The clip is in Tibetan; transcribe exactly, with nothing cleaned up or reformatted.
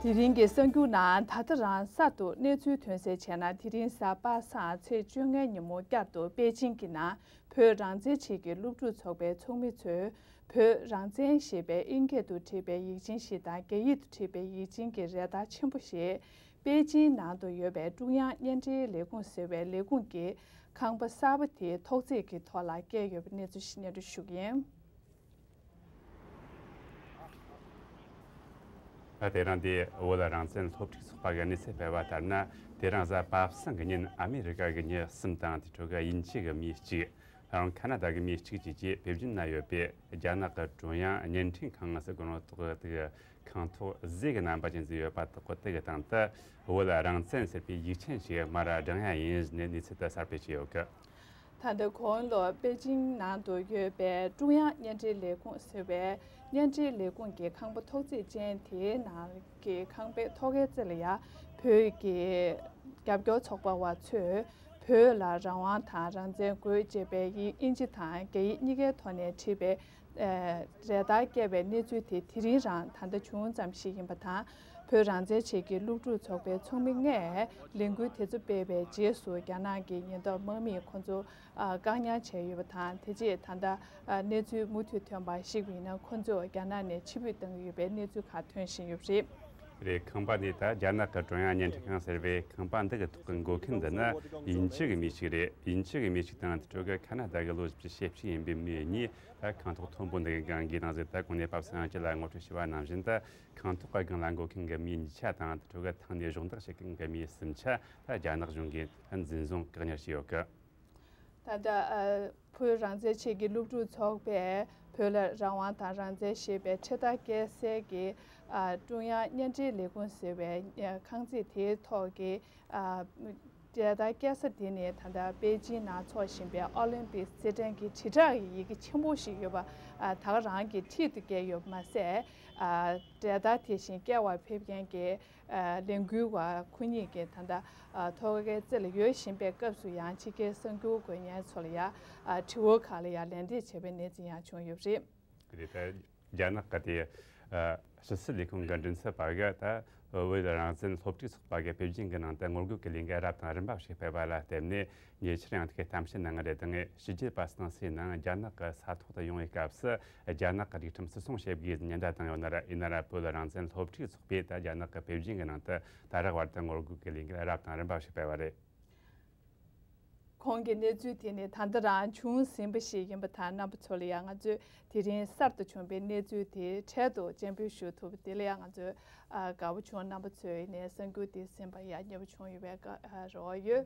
དེ་རིང་གི་གསར་འགྱུར་ནང་ད་ལྟ་རང་གསར་དུ་གནས་ཚུལ་ཐོན་གསལ་བྱས་ན། དེ་རིང་གཟའ་པ་སངས་ཚེས་བཅོ་ལྔའི་ཉིན་མོ་བསྐྱར་དུ་པེ་ཅིང་གི་ནང་བོད་རང་བཙན་ཆེད་ཀྱི་སློབ་ཕྲུག་ཚོགས་པའི་ཚོགས་མི་ཚོས་བོད་རང་བཙན་ཞེས་པའི་ཨིན་སྐད་དུ་བྲིས་པའི་ཡིག་ཆེན་ཞིག་དང་། རྒྱ་ཡིག་ཏུ་བྲིས་པའི་ཡིག་ཆེན་གྱི་རས་དར་ཆེན་པོ་ཞིག་པེ་ཅིང་ནང་དུ་ཡོད་པའི་ཀྲུང་དབྱང་བརྙན་འཕྲིན་ལས་ཁུངས་ཟེར་བའི་ལས་ཁུངས་ཀྱི་ཁང་པ་གསར་པ་དེའི་ཐོག་བརྩེགས་ཀྱི་ཐོག་ལ་བཀལ་ཡོད་པའི་གནས་ཚུལ་ཞིག་སྙན་སྒྲོན་ཞུ་གི་ཡིན། ད་དེ་རིང་འདི་བོད་རང་བཙན་སློབ་ཕྲུག་ཚོགས་པ་གི་གནས་ཚུལ་སྤེལ་བ་ལྟར་ན། དེ་རིང་གཟའ་པ་སངས་ཀྱི་ཉིན་ཨ་མི་རི་ཀ་གི་མི་གསུམ་དང་། དེ་ཕྲུ་གུ་དབྱིན་ཇི་གི་མི་གཅིག་ད་རུང་ཁ་ན་ཌ་གི་མི་གཅིག་བཅས་ཀྱིས་པེ་ཅིང་ན་ཡོད་པའི་རྒྱ་ནག་གི་ཀྲུང་དབྱང་བརྙན་འཕྲིན་ཁང་ཟེར་གོ་ནོ་དག་དེ་གི་ཁང་ཐོག་ཟས་ཀྱི་རྣམ་པ་ཅན་ཟིག་ཡོད་པ་དག་གོ། དེ་གི་སྟེང་དུ་བོད་རང་བཙན་ཟེར་བའི་ཡིག་ཆེན་ཞིག་མར་བསྒྲེངས་ཡ་ཡིན་ཟེར་ནས་གནས་ཚུལ་དེ་གསར་སྤེལ་བྱས་ཡོད་གི། ད་ལྟ་གོང་ལོ་པེ་ཅིང་ནང་དུ་ཡོད་པའི་ཀྲུང་དབྱང་བརྙན་འཕྲིན་ལས་ཁུངས་ཟེར་བའི་བརྙན་འཕྲིན་ལས་ཁུངས་ཀྱི་ཁང་པ་ཐོག་བརྩེགས་ཅན་དེའི་ནང་གི་ཁང་པའི་ཐོག་ཁའི་རྩེ་ལ་ཡ། བོད་ཀྱི་རྒྱབ་སྐྱོར་ཚོགས་པ་བ་ཚོས་བོད་ལ་རང་དབང་དང་རང་བཙན་དགོས་ཅེས་པའི་དབྱིན་ཇི་དང་རྒྱ་ཡིག་གཉིས་ཀའི་ཐོག་ནས་བྲིས་པའི་རས་དར་བཀལ་བའི་གནས་ཚུལ་དེ་དེ་རིང་རང་ད་ལྟ་བྱུང་ཙམ་ཞིག་ཡིན་པ་དང་། བོད་རང་བཙན་ཆེད་ཀྱི་སློབ་ཕྲུག་ཚོགས་པའི་ཚོགས་མི་ལྔས་ལས་འགུལ་དེ་ཚོ་སྤེལ་བའི་རྗེས་སུ། རྒྱ་ནག་གི་ཉེན་རྟོག་དམག་མིས་ཁོ་ཚོ་བཀག་ཉར་བྱས་ཡོད་པ་དང་། དེ་རྗེས་ད་ལྟ་གནས་ཚུལ་མུ་མཐུད་ཐོན་པ་ཞིག་ཡིན་ན། ཁོ་ཚོ་རྒྱ་ནག་ནས་ཕྱིར་འབུད་གཏང་གི་ཡོད་པའི་གནས་ཚུལ་ཁག་ཐོན་བཞིན་ཡོད་པ་རེད། རེད། ཁང་པ་འདི་ད་རྒྱ་ནག་གི་ཀྲུང་དབྱང་བརྙན་འཕྲིན་ཁང་ཟེར་བའི་ཁང་པ་འདི་གི་ཐོག་གི་འགོད་མཁན་འདི་ནི་དབྱིན་ཇི་གི་མི་ཞིག་རེད། དབྱིན་ཇི་གི་མི་ཞིག་དང་། དེ་ཕྲུ་གུ་ཁ་ན་ཌ་གི་ལོ་བཞི་བཅུ་ཞེ་གཅིག་ཡིན་པའི་མི་གཉིས་ད་ཁང་ཐོག་མཐོན་པོ་འདི་གི་སྒང་གི་ནང་ཟིག་ད་གོང་ནས་པ་སངས་ཀྱིས་ལ་ངོ་སྤྲོད་ཞུས་པ་ནང་བཞིན། ད་ཁང་ཐོག་གི་སྒང་ལ་འགོད་མཁན་གི་མི་གཉིས་ཆ་དང་། དེ་ཕྲུ་གུ་ཐང་ནས་གཞོགས་འདེགས་བྱེད་མཁན་གི་མི་གསུམ་ཆ་ད་རྒྱ་ནག་གཞུང་གིས་འཛིན་བཟུང་བཀག་ཉར་བྱས་ཡོད་གི། ད་ལྟ་ཨ་བོད་རང་བཙན་ཆེད་ཀྱི་སློབ་ཕྲུག་ཚོགས་པས་བོད་ལ་རང་དབང་དང་རང་བཙན་ཞེས་པའི་འཕྲེད་དར་བཀལ་སའི་གི་ཨ་ཀྲུང་དབྱང་བརྙན་འཕྲིན་ལས་ཁུངས་ཟེར་བའི་ཨ་ཁང་བརྩེགས་དེའི་ཐོག་གི་ཨ་འཕྲེད་དར་བཀལ་ས་དེ་ནི། ད་ལྟ་པེ་ཅིང་ནང་འཚོགས་བཞིན་པའི་ཨོ་ལིམ་པིག་རྩེད་འགྲན་གྱི་དྲིལ་བསྒྲགས་ཀྱི་ཡི་གེ་ཆེན་པོ་ཞིག་ཡོད་པ་ཨ་ད་ག་རང་གི་འཁྲིས་དུ་བཀལ་ཡོད་པ་མ་ཟད། ཨ་འཕྲེད་དར་དེ་བཞིན་བཀལ་བར་ཕེབས་མཁན་གྱི་ཨ་ལས་འགུལ་བ་ཁོ་གཉིས་ཀྱིས་ད་ལྟ་ཨ་ཐོག་ཁའི་རྩེ་ལ་ཡོད་བཞིན་པའི་སྐབས་སུ། ཡང་ཕྱི་རྒྱལ་གསར་འགྱུར་འགོད་མཁན་ཚོ་ལ་ཡ་ཨ་དྲི་བ་ཁག་ལ་ཡ་ལན་འདེབས་བྱས་པའི་གནས་ཚུལ་ཡང་བྱུང་ཡོད་པ་རེད། དེ་ལྟར་རྒྱ་ནག་གི་དེ་ཨ་ཕྱི་སྲིད་ལས་ཁུངས་ཀྱི་མགྲིན་ཚབ་པ་གིས་ད་བོད་རང་བཙན་སློབ་ཕྲུག་ཚོགས་པ་གིས་པེ་ཅིང་གི་ནང་དུ་ངོ་རྒོལ་གྱི་ལས་འགུལ་རབ་དང་རིམ་པ་ཞིག་སྤེལ་བ་ལ་བརྟེན་ནས། ཉེ་ཆར་ཡང་དེ་གའི་གཏམ་བཤད་གནང་ངེས་རེད། དེ་སྔའི་ཕྱི་རྒྱལ་པ་སུ་དང་སུའི་ནང་རྒྱ་ནག་གི་ས་ཐོག་ཏུ་ཡོང་བའི་སྐབས་སུ་རྒྱ་ནག་གི་སྒྲིག་ཁྲིམས་བརྩི་སྲུང་བྱེད་དགོས་ཉེན་བརྡ་བཏང་ཡོད་ན་ར། ཡིན་ན་ར་བོད་རང་བཙན་སློབ་ཕྲུག་ཚོགས་པས་ད་རྒྱ་ནག་གི་པེ་ཅིང་གི་ནང་དུ་ད་རག་བར་དུ་ངོ་རྒོལ་གྱི་ལས་འགུལ་རབ་དང་རིམ་པ་ཞིག་སྤེལ་བ་རེད། ཁོང་གི་གནས་ཚུལ་དེ་ནི་ད་ལྟ་རང་བྱུང་ཟིན་པ་ཞིག་ཡིན་པ་དང་། རྣམ་པ་ཚོ་ལ་ཡང་ང་ཚོས་དེ་རིང་གསར་དུ་བྱུང་བའི་གནས་ཚུལ་དེ་འཕྲལ་དུ་སྤྱན་འབུལ་ཞུ་ཐུབ་པ་དེ་ལ་ཡང་ང་ཚོས་ཨ་དགའ་པོ་བྱུང་། རྣམ་པ་ཚོས་ནས་གསར་འགྱུར་དེ་གསན་པར་ཡང་མཉེས་པོ་བྱུང་ཡོད་པའི་བཀའ་ཨ་རེ་བ་ཡོད།